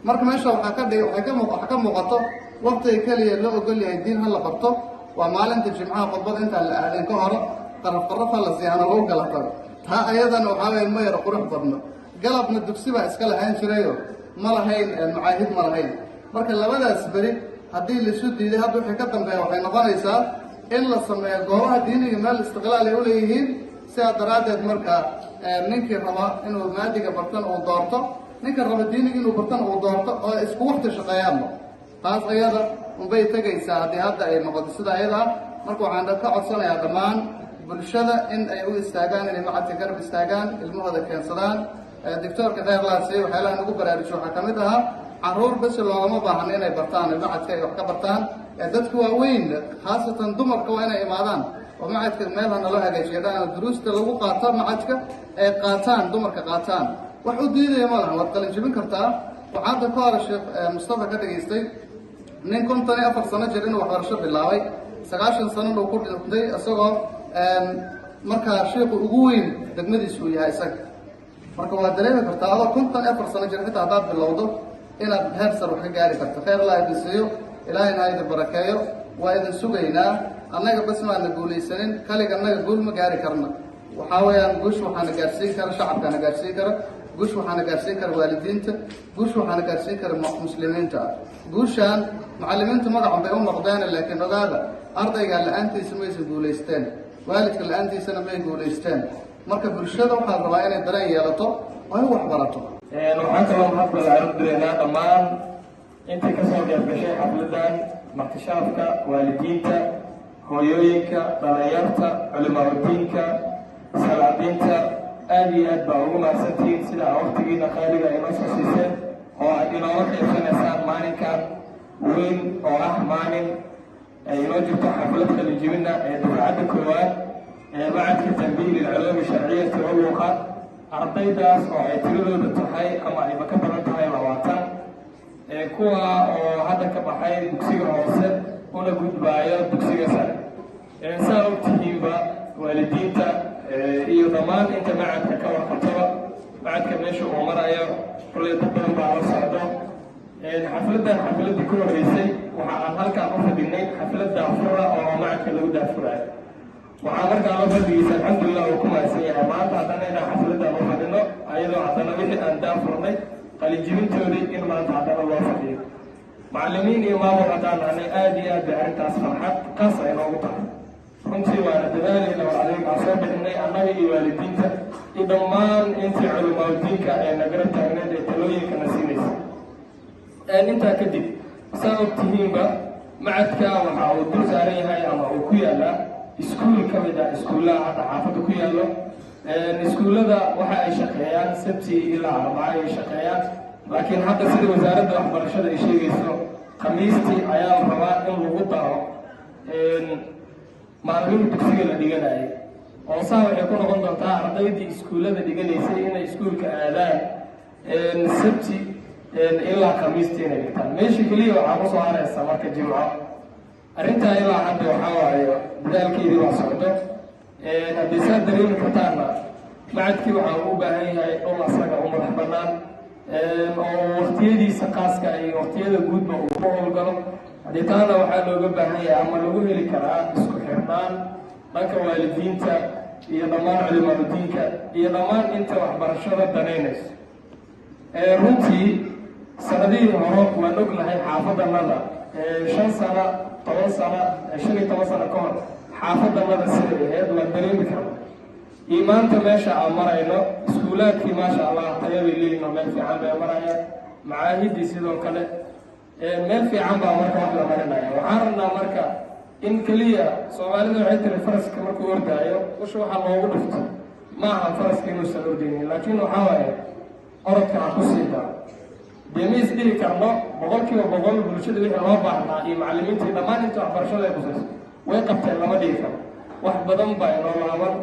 Marka meesha waxaa ka dhig waxay ka waxaa ka muuqato waqtiga keliya loo ogol yahay diin ha la barto waa maalinta Jimcaha. Khudbad intaan la aadin ka hore qaraf qaraf ha la siyaano, lagu kala tago. Taa ayadana waxaa weeye ma yar qurux badno. Galabna dugsi baa iska lahaan jirayo, ma lahayn macaahid, ma lahayn. Marka labadaas beri haddii laisu diiday, hadda wixii ka dambeeya waxay noqonaysaa in la sameeyo goobaha diiniga meel istiqlaal ay uleeyihiin. Sidaa daraaddeed marka ninkii raba inuu maadiga bartan uu doorto, ninka raba diiniga inuu bartan uu doorto, oo isku wakti shaqeeyaanba, taas ayada unbay tegaysaa haddii hadda ay noqoto sida ayada ah. Marka waxaan ka codsanayaa dhammaan bulshada in ay u istaagaan, inay macadka garab istaagaan, ilmahooda keensadaan. Doctoorka kheyr laasiiy waxyaalaha nagu baraarujiyo waxaa kamid ahaa, caruur basi loogama baahno inay bartaan macadka, ay wax ka bartaan. Dadka waaweyn, khaasatan dumarka, waa inay imaadaan oo macadka meel ha naloo hagaajiyo dhaan duruusta lagu qaato macadka ay qaataan, dumarka qaataan. Wax u diidaya ma lahan, waad qalin jebin kartaa. Waxaan hadda ka hore Sheekh Mustafa ka dhageystay nin 54 sano jir inuu waxbarasho bilaabay, 90 sanona uu ku dhintay, isagoo markaa sheikhu ugu weyn degmadiisu uu yahay isaga. Marka waad dareemi kartaa adoo 54 sano jir xitaa haddaad bilowdo inaad heer sar wax ka gaari karto. Khayr Allah idin siiyo, Ilaahayna ha idin barakeeyo. Waa idin sugaynaa. Annaga bas maana guulaysanin, kaliga annaga guul ma gaari karna. Waxaa weeyaan, guush waxaana gaarsiin kara shacabkaana gaarsiin kara, guush waxaana gaarsiin kara waalidiinta, guush waxaana gaarsiin kara muslimiinta. Guushaan macallimiinta magacun bay u noqdeen, laakiin ogaada, ardaygaa la-aantiisa maysan guulaysteen, waalidka la-aantiisana may guulaysteen. Marka bulshada waxaa la rabaa inay dareen yeelato oo ay wax barato. Waxaan kaloo mahad ballaaran u direynaa dhammaan intii kasoo qayb gashay xafladan martishaafka, waalidiinta, hooyooyinka, dhalinyarta, culimaadudiinka, salaadiinta. Aad iyo aad baa ugu mahadsantihiin sida aa waqtigiina qaaliga inoo soo siiseen oo aad inoola qaybsanaysaan maalinkan weyn oo ah maalin ay inoo jirto xaflad qalinjibina ee dufcadda koowaad ee macadka Tanbiih lilculuumi sharciyati walluqaat, ardaydaas oo ay tiradooda tahay ama ayba ka badan tahay 20, kuwa oo hadda ka baxay dugsiga hoose una gudbaayo dugsiga sare. Saa ogtihiinba, waalidiinta iyo dhammaan inta macadka ka warqabtaba, macadka meesha uu marayo kulley dad badan baa la socdo. Xafladdan xafladdii ku horreysay waxa aan halkaan u fadhinay xaflad daafura oo macadka lagu daafuraayo. Waxaa markaa la fadhigiisa, alxamdulilah, uu ku mahadsan yahay maanta haddana inaan xafladdan u fadhino, ayadoo haddana wixii aan daafurnay qalinjibintoodii in maanta haddana loo fadhiyo. Macallimiin iyo maamul haddaan nahnay, aad iyo aad bay arrintaas farxad qaas ay noogu tahay runtii. Waana dadaalayna war adeeg aan soo bixinay annaga iyo waalidiinta iyo dhammaan intii culimaadudiinka ee nagala taagneed ee talooyinkana siinaysa. Intaa kadib, saa og tihiinba, macadka waxa uu dul saaran yahay ama uu ku yaalaa iskuul ka mid ah iskuullaha hadda xaafadda ku yaallo. Iskuullada waxa ay shaqeeyaan Sabti ilaa Arbaca ay shaqeeyaan, laakiin hadda sida wasaaradda waxbarashada ay sheegayso, Khamiistii ayaa la rabaa in lagu daro maalmihii dugsiga la dhiganayay, oo saa waxay ku noqon doontaa ardaydii iskuullada dhiganaysay inay iskuulka aadaan Sabti ilaa Khamiistii inay dhigtaan. Meesha keliya waxaa kusoo haraysa marka Jimco. Arrintaa ilaa hadda waxaa waaye dadaalkeedii waa socdo. Haddii saa dareemi kartaanna, macadkii waxaa uu u baahan yahay dhul asaga u madax bannaan oo waqtiyadiisa qaaska iyo waqtiyada guudba uu ku howlgalo. Haddii taana waxaa looga baahan yahay ama lagu heli karaa isku xirnaan dhanka waalidiinta iyo dhammaan culimaadudiinka iyo dhammaan inta waxbarashada danaynayso. Runtii sanadihii hore waan ognahay xaafadanada, 5 sano, 10 sano, 15 sano ka hor xaafadanada siday ahayd waan dareemi karna iyo maanta meesha aan marayno. Iskuulaadkii, maasha Allah, tayabay leeyihin oo meel fiican bay marayaan. Macaahidii sidoo kale meel fiican baa marka wax la marinaya. Waxaan rabnaa marka in keliya Soomaalida waxay tiri, faraska markuu ordaayo usha waxaa loogu dhufto ma aha faraska inuusan ordaynin, laakiin waxaa waaye orodka ha ku sii daro. Dee ma isdhihi karno 100% bulshada wixii loo baahnaa iyo macallimiintii dhammaan inta waxbarashada ay kusayso way qabteen, lama dhihi karo. Wax badan baa inoo laaban,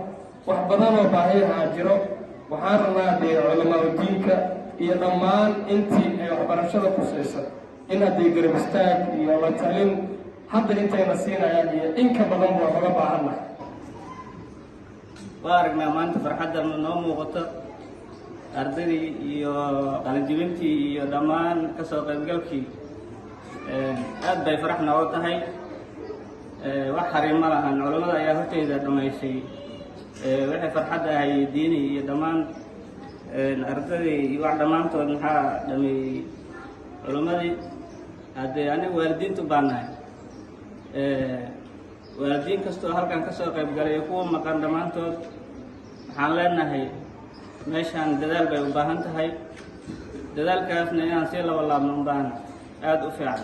wax badan oo baahiyahaa jiro. Waxaan rabnaa dee culamaadudiinka iyo dhammaan intii ay waxbarashada kusaysa in hadday garab istaag iyo la talin hadda intayna siinayaan iyo in ka badan waa naga baahannahay. Waa aragnaa maanta farxadda noo muuqato, ardaydii iyo qalinjibintii iyo dhammaan kasoo qaybgalkii, aad bay farax nooga tahay. Wax harin ma lahan, culammada ayaa horteyda dhammaysay. Waxay farxad ahay diini iyo dhammaan. Ardadii iyo wax dhammaantood maxaa dhameeyey culimmadii. Haddee aniga waalidiintu baan nahay. Waalidiin kastoo halkan ka soo qayb galay iyo kuwa maqan dhammaantood, waxaan leenahay meeshaan dadaal bay u baahan tahay. Dadaalkaasna inaan sii laba laabno un baan aada u fiican,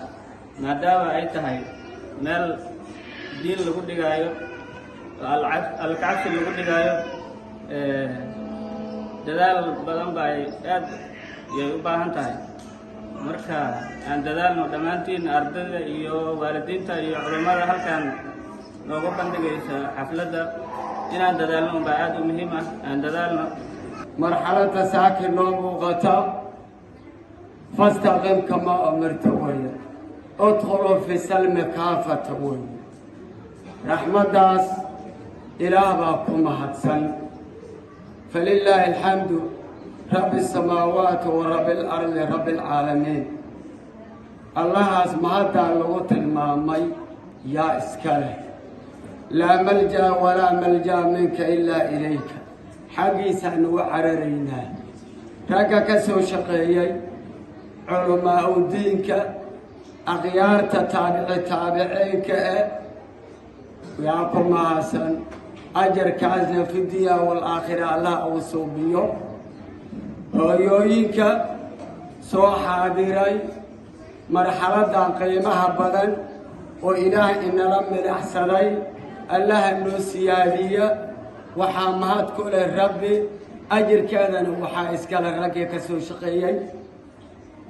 maadaama ay tahay meel diin lagu dhigaayo oo alkacabsi lagu dhigaayo. Dadaal badan ba ay aad yay u baahan tahay. Marka aan dadaalno dhammaantiin, ardayda iyo waalidiinta iyo culimmada halkan noogu bandhigaysa xafladda. Inaan dadaalno unbaa aada u muhiim ah. Aan dadaalno. Marxaladda saaki noo muuqata فاستقم كما أمرت weeye, ادخلوا في السلم كافة weeye. Raxmaddaas Ilaah baa ku mahadsan. فلله الحمد، رب السماوات ورب الأرض، رب العالمين. Allahaas mahaddaa lagu tilmaamay yaa iska leh. لا ملجأ ولا ملجأ منك إلا إليك. Xaggiisaanu u cararaynaa. Ragga ka soo shaqeeyey, culamaa u diinka, akhyaarta, taabici taabiciinka eh yaa ku mahadsan. Ajarkaasna في الدنيا والآخرة Allah uu suubiyo. Hooyooyinka soo xaadiray marxaladdan qiimaha badan oo Ilaah inala midhaxsaday, Allaha noo siyaadiya. Waxaa mahad ku leh Rabbi, ajirkeedana waxaa iskale raggii ka soo shaqeeyey.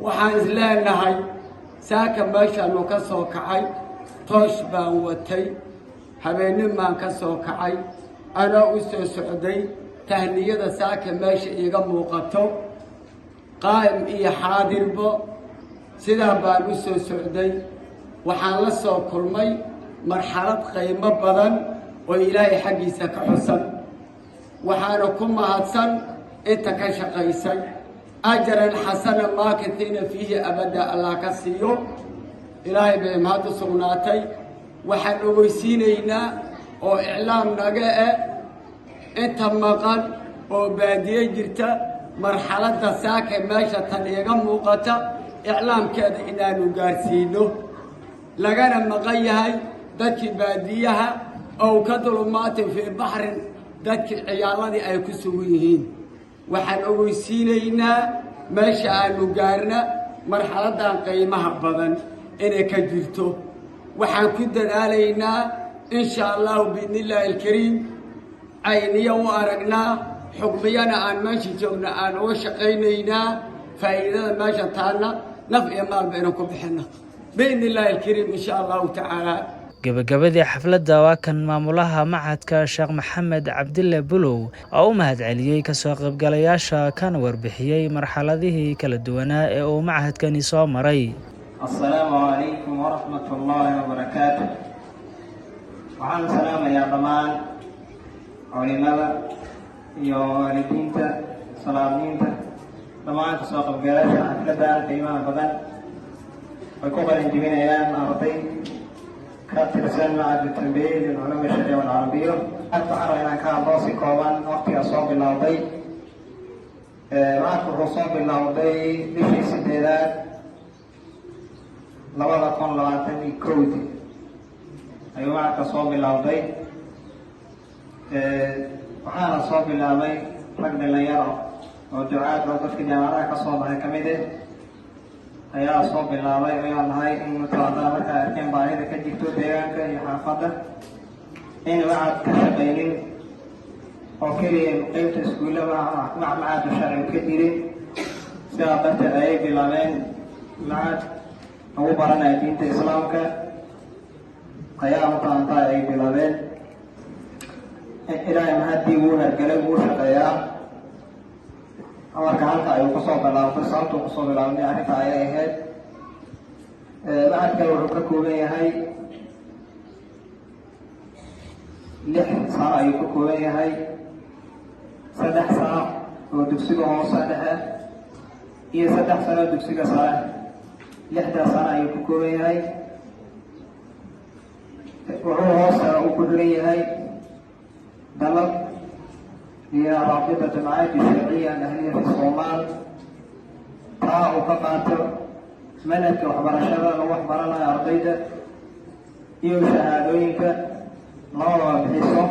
Waxaan isleenahay saaka meeshaanu ka soo kacay, toosh baan watay, habeennin baan ka soo kacay anoo u soo socday tahniyada saaka meesha iiga muuqato, qaa'im iyo xaadirbo sidaa baan u soo socday. Waxaan la soo kulmay marxalad qiimo badan oo Ilaahay xaggiisa ka xusan. Waxaana ku mahadsan inta ka shaqaysay. أجرا حسنا ماكثين فيه أبدا Allah ka siiyo. Ilaahay bay mahad u sugnaatay. Waxaan ogeysiinaynaa oo iclaam naga eh inta maqan oo baadiye jirta, marxaladda saaka meesha tan iiga muuqata iclaamkeeda inaanu gaarsiino, lagana maqan yahay dadkii baadiyaha أو كظلمات في بحر. Dadkii ciyaaladii ay ku sugan yihiin waxaan ogeysiinaynaa meesha aanu gaarna marxaladdan qiimaha badan inay ka jirto. Waxaan ku dadaalaynaa, insha Allahu, بإذن الله الكريم, cayniyo u aragnaa, xukmiyana aan meesha joogna aan uga shaqaynaynaa. Faa'iidada meesha taana naf iyo maalba inaan ku bixinno, بإذن الله الكريم, insha Allahu tacaala. Gebagabadii xafladda waa kan maamulaha machadka Sheekh Maxamed Cabdille Bulow oo u mahadceliyey kasoo qaybgalayaasha, kana warbixiyey marxaladihii kala duwanaa ee uu machadkani soo maray. السلام عليكم ورحمة الله وبركاته. Waxaan salaamayaa dhammaan culimada iyo waalidiinta, salaamiinta, dhammaan kasoo qaybgalayaasha xafladan qiimaha badan way ku qalin jebinayaan arday ka tirsan Macad Tanbiih lilculuum ashariya walcarabiya. Waxaan rabaa inaan ka hadlo si kooban waqtiga soo bilowday. Macadku wuxuu soo bilowday bishii 8aad 2021-dii ayuu macadka soo bilowday. Waxaana soo bilaabay rag dhalinyaro oo ducaad oo dadka jaamacadaha ka soo baxay kamid eh ayaa soo bilaabay. Ayaa nahay in mataqaanaa markaa arkeen baahida ka jirto deegaanka iyo xaafadda in macad ka shaqaynin oo keliya qeybta iskuulla macadu sharci ka jirin. Sidaa darteed ayay bilaabeen macad lagu baranaya diinta Islaamka ayaa mataqaantaa ay bilaabeen. Ilaahay mahadii, wuu hergelay, wuu shaqeeyaa. Amarka halka ayuu kusoo bilaabmay. Sababtuu kusoo bilaabmay arrinta ayay ahayd. Macadkan wuxuu ka kooban yahay 6 sano ayuu ka kooban yahay: 3 sano oo dugsiga hoose dhexe iyo 3 sano oo dugsiga sare. 6daas sano ayuu ka kooban yahay. Wuxuu hoose uu ku xiran yahay dalad. Iyo رابطة المعاهد الشرعية الأهلية في الصومال, taa uu ka qaato manhajka waxbarashada lagu waxbaranayo ardayda iyo shahaadooyinka labadaba bixiso,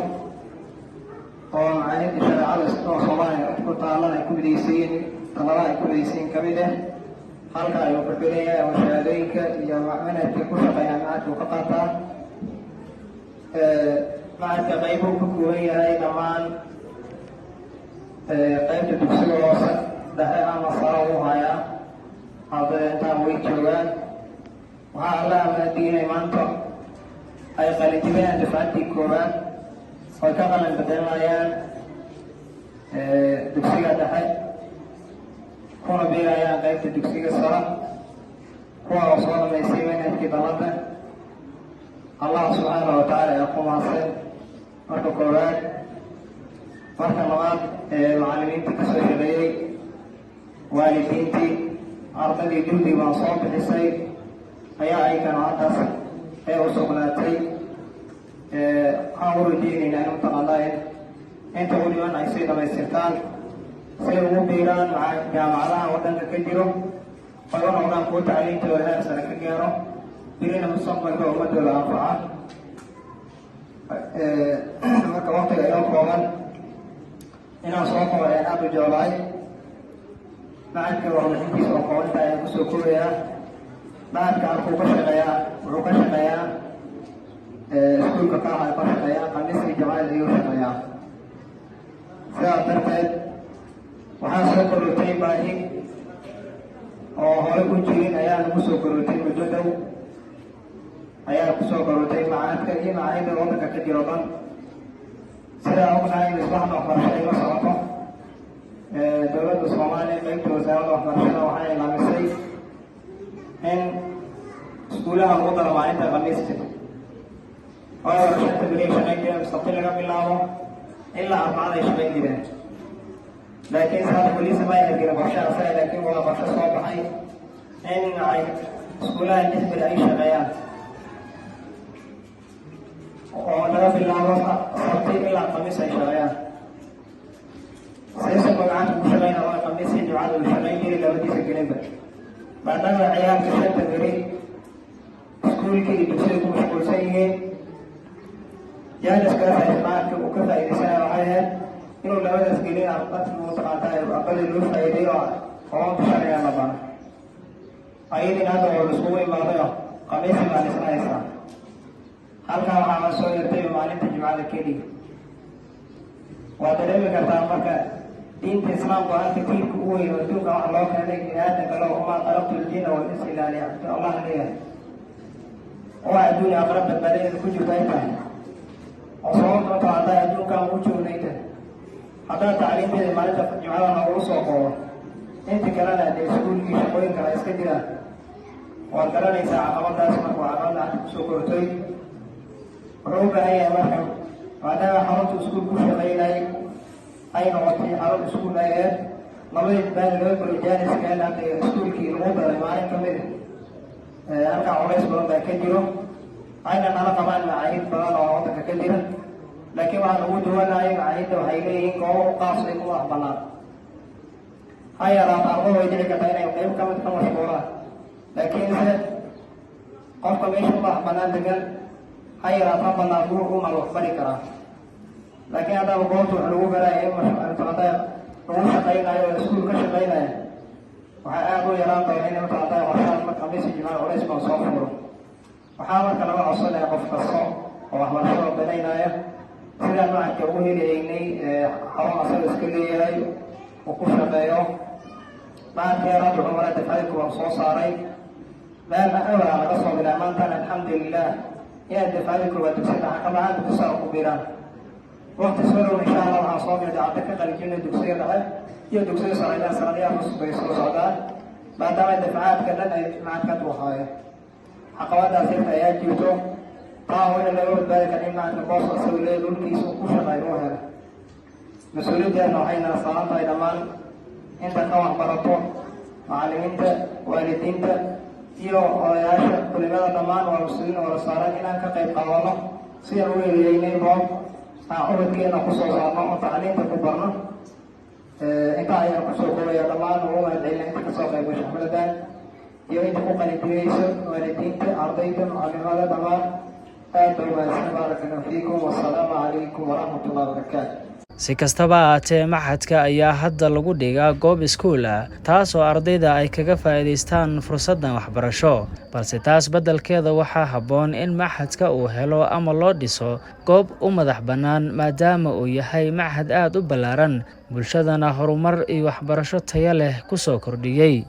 oo macaahidda shareecada oo Soomaaliya ku taalan ay ku midaysayiin, talada ay ku midaysayiin ka mid ah. Halka ayuu ku xiran yahay oo shahaadooyinka iyo manhajka ku shaqeeya macadka uu ka qaataa. Macadka qaybuu ka kooban yahay dhammaan, qaybta dugsiga hoose, dhexe ama sare uu hayaa. Ardayda intaan way joogaan. Waxaa Alla amaadiinay maanta ay qalinjibinayaan dufcaddii koowaad oy ka qalin bedelanayaan dugsiga dhexe, kuna biirayaan qaybta dugsiga sare, kuwa oo soo dhamaystay manhajkii dalladda. Allah subxaana wa tacaala ee ku mahadsan marka koowaad. Marka labaad, macallimiintii kasoo shaqeeyey, waalidiintii, ardaydii juhdi baan soo bixisay ayaa ayagana haddaas ee u sugnaatay. Waxaan u rajeynaynaa in mataqaanaa in inta u dhiman ay sii dhamaystirtaan, say ugu biiraan jaamacadaha waddanka ka jiro, oy u noqdaan kuwo tacliintooda heer sare ka gaaro, birina mustaqbalka ummadooda anfaca. Marka waqtiga inoo kooban inaan soo koobo ayaan aada u jeclahay. Macadka warbixintiisa oo koobantaa ayaan kusoo koobayaa. Macadka halkuu ka shaqeeyaa? Wuxuu ka shaqeeyaa iskuulka Kaaxa ka shaqeeyaa, Khamiis Jamaal ayuu shaqeeyaa. Sidaas darteed waxaa soo korortay baahi oo hore u jirin ayaa lagu soo korortay, muddo dhow ayaa kusoo korortay macadka iyo macaahidda waddanka ka jiro dhan. Sidaa ognahay, misbaxda waxbarasho ay la socoto, dowladda Soomaaliya qeybta wasaaradda waxbarashada waxay ilaamisay in iskuulaha lagu daro maalinta Khamiista. Waayo, hore 5ta beri ay shaqayn jireen, Sabti laga bilaabo ilaa Arbacada ay shaqayn jireen, laakiin saas weliisa ma ayna gelin qorshe asaga, laakiin waa qorshe soo baxay in ay iskuulaha 6 beri ay shaqeeyaan, oo laga bilaabo Sabti ilaa Khamiis ay shaqeeyaan. Saysan magacanta ugu shaqeyna waa Khamiis iyo Jumcada uu shaqayn jiray labadiisa gelinba, maadaama ciyaalka 5ta beri iskuulka iyo dugsiga ku mashquulsan yihiin. Jaaniskaas ay macaadka uu ka faa'iidaysanaya waxay ahayd inuu labadaas gelin dadka mataqaanta ardadii loo faa'iideeyo oo aqoonta sharciga la baro. Ayadina hadda oo laiskugu imaadayo, Khamiisi baa la isla haystaa. Halkaa waxaa la soo yartay maalinta Jimcada keliya. Waa dareemi kartaa marka diinta Islaamku halka tiirka u weyn oo adduunka waxa loo keenay bini aadamka loo وما خلقت الجن والإنس إلا ليعبدون Allah leeyahay, oo adduunya aqra badbaadadeeda ku jirto ay tahay, oo sababta marka haddaa adduunkan ugu joognay tahay, haddaa tacliinteeda maalinta Jimcada noogu soo qoobo, inta kalena dee iskuulkii shaqooyin kale iska jiraan, waad garanaysaa caqabadaas. Marka waa caqabada hadda kusoo kortay. Wuxuu u baahan yahay marka, maadaama xarunta iskuul ku shaqaynayay ay noqotay xarun iskuul ay ahayd, labadii baali laba baro jaaniska in hadda iskuulkii lagu daray maalin ka mid ah, halkaa culays badan baa ka jiro, ayna nala qabaan macaahid badan oo waddanka ka jira. Laakiin waxaan ugu duwanahay, macaahidda waxay leeyihiin goobo u qaas ay ku madax bannaan. Ha yaraato, ardada way dhici kartaa inay qayb ka mid ka mashquulaan, laakiinse qofka meesha u madax bannaan degan, ha yaraato ha bannaan, buu umal wax bari karaa. Laakiin haddaba goobta wax lagu baraayo in lagu shaqaynayo oo iskuul ka shaqaynayo, waxaa aada u yaraan doona in mataqaantaa qorshahan marka Khamiis iyo Jimcaha culays baan soo furo. Waxaa marka laga codsanaya qof kasta oo waxbarashada banaynaya, sidaan macadka ugu helaynay xarun asaga iska leeyahay uu ku shaqeeyo. Macadka yaraad wuxuu maraa dafcadii kuwan soo saaray meel awalaa laga soo bilaa. Maantana alxamdulilah inaad dafcadii koowaad dugsi dhexe ka baxaan, dugsi sare ku biiraan. Waqti soo dhow insha Allah waxaan soo bilay dacadda ka qalijinay dugsiga dhexe iyo dugsiga sare ilaa sanadayaal cusub ay soo socdaan, maadaama dafcaadka dhan ay macadka uu haayo. Caqabadaas yarta ayaa jirto, taa oo in laga badbaadi kara in macadka boos asagu leeyahay dhulkiisa uu ku shaqeeyo uu helo. Mas-uuliyaddeedna waxayna saaran tahay dhammaan inta ka waxbarato, macallimiinta, waalidiinta iyo odayaasha, culimada, dhammaan waa mas-uuliin oo la saaran inaan ka qayb qaadano sidaan u heliyeynay boob Aan ubadkeena kusoo saarno oo tacliinta ku barno. Intaa ayaan kusoo koobaya. Dhammaan ugu mahadcelina inta kasoo qayb gasho xafladan iyo inta ku qalinjibinayso, waalidiinta, ardayda, mucalimada, dhammaan aad bay mahadsan. Baaraka allahu fiikum, wassalaamu calaykum waraxmat ullahi wabarakaatu. Si kastaba ahaatee, machadka ayaa hadda lagu dhigaa goob iskuul ah, taas oo ardayda ay kaga faa'iidaystaan fursaddan waxbarasho. Balse taas beddelkeeda waxaa habboon in machadka uu helo ama loo dhiso goob u madax bannaan, maadaama uu yahay machad aad u ballaaran, bulshadana horumar iyo waxbarasho tayo leh ku soo kordhiyey.